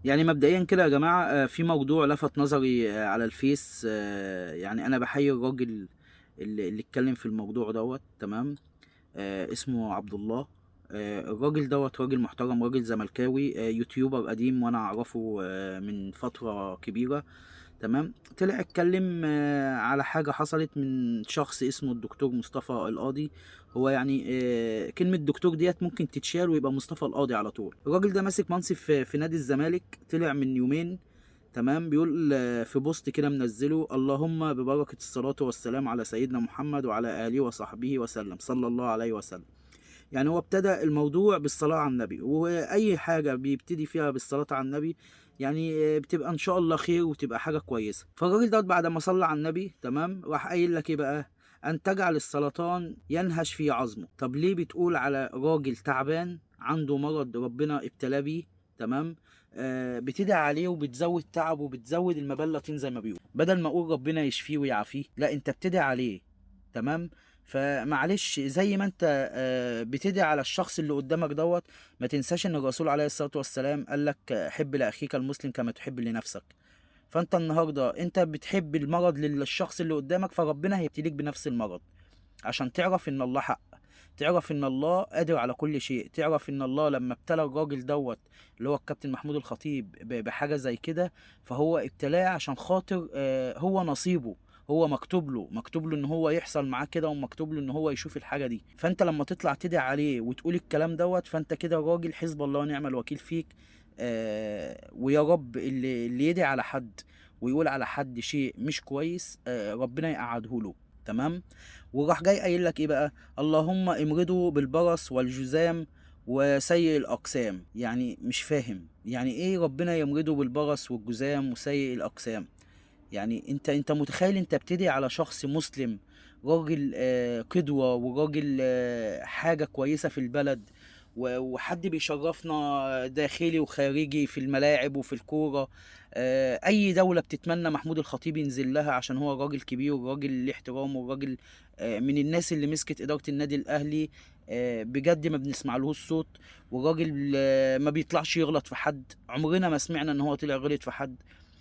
يعني مبدئيا كده يا جماعة، في موضوع لفت نظري على الفيس. يعني أنا بحيي الراجل اللي اتكلم في الموضوع دوت، تمام. اسمه عبد الله. الراجل دوت راجل محترم، راجل زملكاوي، يوتيوبر قديم وأنا أعرفه من فترة كبيرة، تمام. طلع اتكلم على حاجة حصلت من شخص اسمه الدكتور مصطفى القاضي. هو كلمة دكتور ديت ممكن تتشال ويبقى مصطفى القاضي على طول. الراجل ده ماسك منصب في نادي الزمالك، طلع من يومين، تمام. بيقول في بوست كده منزله: اللهم ببركة الصلاة والسلام على سيدنا محمد وعلى آله وصحبه وسلم، صلى الله عليه وسلم. هو ابتدى الموضوع بالصلاة على النبي، وأي حاجة بيبتدي فيها بالصلاة على النبي بتبقى إن شاء الله خير وتبقى حاجة كويسة. فالراجل دوت بعد ما صلى على النبي، تمام، راح قايل لك إيه بقى؟ أن تجعل السرطان ينهش في عظمه. طب ليه بتقول على راجل تعبان عنده مرض ربنا ابتلاه بيه، تمام، بتدعي عليه وبتزود تعبه وبتزود المبلة طين زي ما بيقول؟ بدل ما أقول ربنا يشفيه ويعافيه، لا، أنت بتدعي عليه، تمام. فمعلش زي ما انت بتدعي على الشخص اللي قدامك دوت، ما تنساش ان الرسول عليه الصلاة والسلام قال لك حب لأخيك المسلم كما تحب لنفسك. فانت النهاردة انت بتحب المرض للشخص اللي قدامك، فربنا هيبتليك بنفس المرض عشان تعرف ان الله حق، تعرف ان الله قادر على كل شيء، تعرف ان الله لما ابتلى الراجل دوت اللي هو الكابتن محمود الخطيب بحاجة زي كده، فهو ابتلاه عشان خاطر هو نصيبه، هو مكتوب له ان هو يحصل معاه كده، ومكتوب له ان هو يشوف الحاجة دي. فانت لما تطلع تدعي عليه وتقول الكلام دوت، فانت كده راجل حزب الله ونعم الوكيل فيك. ويا رب اللي يدعي على حد ويقول على حد شيء مش كويس، ربنا يقعده له، تمام. وراح جاي قايل لك ايه بقى؟ اللهم امرضه بالبرص والجذام وسيء الاقسام. مش فاهم يعني ايه ربنا يمرضه بالبرص والجذام وسيء الاقسام؟ انت متخيل انت بتدعي على شخص مسلم، راجل قدوة، وراجل حاجة كويسة في البلد، وحد بيشرفنا داخلي وخارجي في الملاعب وفي الكورة. أي دولة بتتمنى محمود الخطيب ينزل لها عشان هو راجل كبير وراجل ليه احترام، وراجل من الناس اللي مسكت إدارة النادي الأهلي، بجد ما بنسمعلهوش صوت، وراجل ما بيطلعش يغلط في حد، عمرنا ما سمعنا إن هو طلع غلط في حد.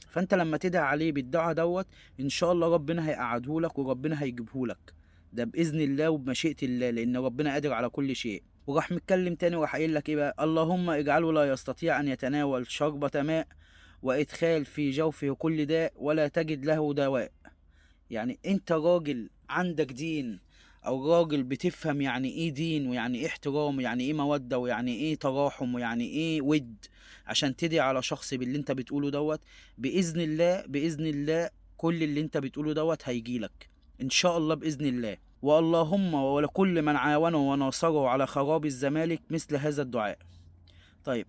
فانت لما تدعي عليه بالدعاء دوت ان شاء الله ربنا هيقعده لك وربنا هيجيبه لك، ده باذن الله وبمشيئه الله، لان ربنا قادر على كل شيء. وراح متكلم تاني وراح قايل لك ايه بقى؟ اللهم اجعله لا يستطيع ان يتناول شربة ماء وادخال في جوفه كل داء ولا تجد له دواء. انت راجل عندك دين، او راجل بتفهم يعني ايه دين، ويعني ايه احترام، ويعني ايه مودة، ويعني ايه تراحم، ويعني ايه ود، عشان تدعي على شخص باللي انت بتقوله دوت. بإذن الله، بإذن الله كل اللي انت بتقوله دوت هيجيلك ان شاء الله بإذن الله. واللهم ولكل من عاونه وناصره على خراب الزمالك مثل هذا الدعاء.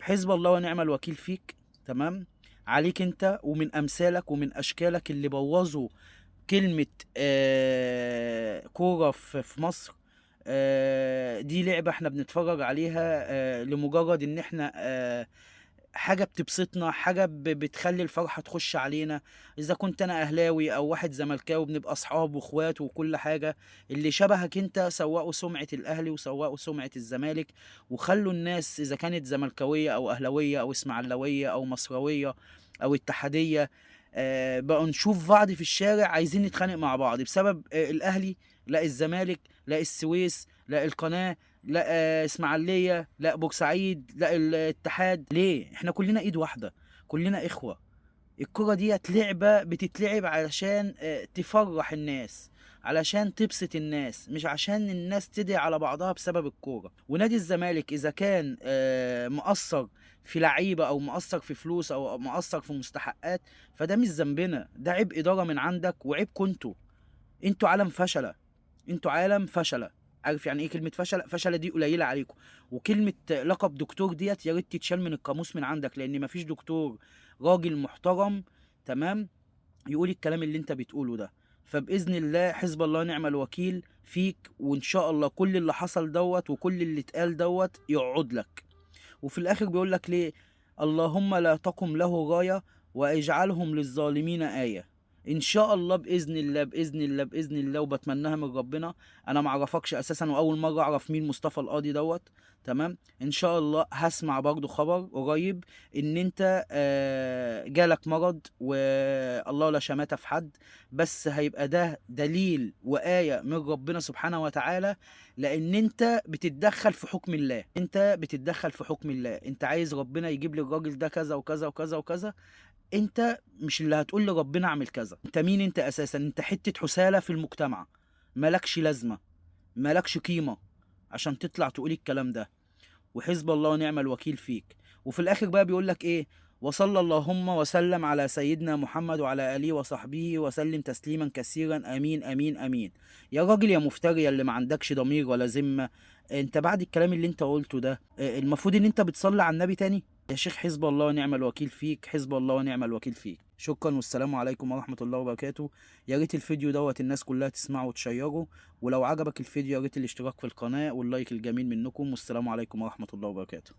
حزب الله ونعم الوكيل فيك، تمام، عليك انت ومن امثالك ومن اشكالك اللي بوظوا كلمة كورة في مصر. دي لعبة احنا بنتفرج عليها لمجرد ان احنا حاجة بتبسطنا، حاجة بتخلي الفرحة تخش علينا. إذا كنت أنا أهلاوي أو واحد زملكاوي بنبقى أصحاب وإخوات وكل حاجة. اللي شبهك أنت سوقوا سمعة الأهلي وسوقوا سمعة الزمالك، وخلوا الناس إذا كانت زملكاوية أو أهلاوية أو إسماعيلاوية أو مصراوية أو اتحادية، بقوا نشوف بعض في الشارع عايزين نتخانق مع بعض بسبب الأهلي، لا الزمالك، لا السويس، لا القناة، لا إسماعيلية، لا بورسعيد، لا الاتحاد. ليه؟ احنا كلنا ايد واحدة، كلنا إخوة. الكرة ديت لعبة بتتلعب علشان تفرح الناس، علشان تبسط الناس، مش عشان الناس تدعي على بعضها بسبب الكورة. ونادي الزمالك إذا كان مقصر في لعيبة أو مقصر في فلوس أو مقصر في مستحقات، فده مش ذنبنا، ده عيب إدارة من عندك وعيب كنتوا انتوا عالم فشلة، انتوا عالم فشلة. عارف يعني ايه كلمة فشلة؟ فشلة دي قليلة عليكم. وكلمة لقب دكتور ديت يا ريت تتشال من القاموس من عندك، لأن مفيش دكتور راجل محترم، تمام، يقول الكلام اللي انت بتقوله ده. فبإذن الله حزب الله نعم الوكيل فيك، وإن شاء الله كل اللي حصل دوت وكل اللي اتقال دوت يقعد لك. وفي الآخر بيقول لك ليه؟ اللهم لا تقم له غاية واجعلهم للظالمين آية. إن شاء الله بإذن الله، بإذن الله، بإذن الله، وبتمناها من ربنا. أنا ما أعرفكش أساساً، وأول مرة أعرف مين مصطفى القاضي دوت، تمام. ان شاء الله هسمع برضو خبر قريب ان انت جالك مرض، والله لا شماتة في حد، بس هيبقى ده دليل وآية من ربنا سبحانه وتعالى، لان انت بتتدخل في حكم الله، انت بتتدخل في حكم الله، انت عايز ربنا يجيب للراجل ده كذا وكذا وكذا وكذا، انت مش اللي هتقول لربنا اعمل كذا. انت مين انت اساسا؟ انت حتة حسالة في المجتمع، مالكش لازمة، مالكش قيمة عشان تطلع تقول الكلام ده. وحسب الله ونعم الوكيل فيك. وفي الاخر بقى بيقول لك ايه؟ وصلى اللهم وسلم على سيدنا محمد وعلى آله وصحبه وسلم تسليما كثيرا، امين امين امين. يا راجل يا مفتري، يا اللي ما عندكش ضمير ولا ذمة، انت بعد الكلام اللي انت قلته ده المفروض ان انت بتصلي على النبي تاني؟ يا شيخ حسب الله ونعم الوكيل فيك، حسب الله ونعم الوكيل فيك. شكرا والسلام عليكم ورحمة الله وبركاته. يا ريت الفيديو دوت الناس كلها تسمعه وتشيره، ولو عجبك الفيديو يا ريت الاشتراك في القناة وال like الجميل منكم، والسلام عليكم ورحمة الله وبركاته.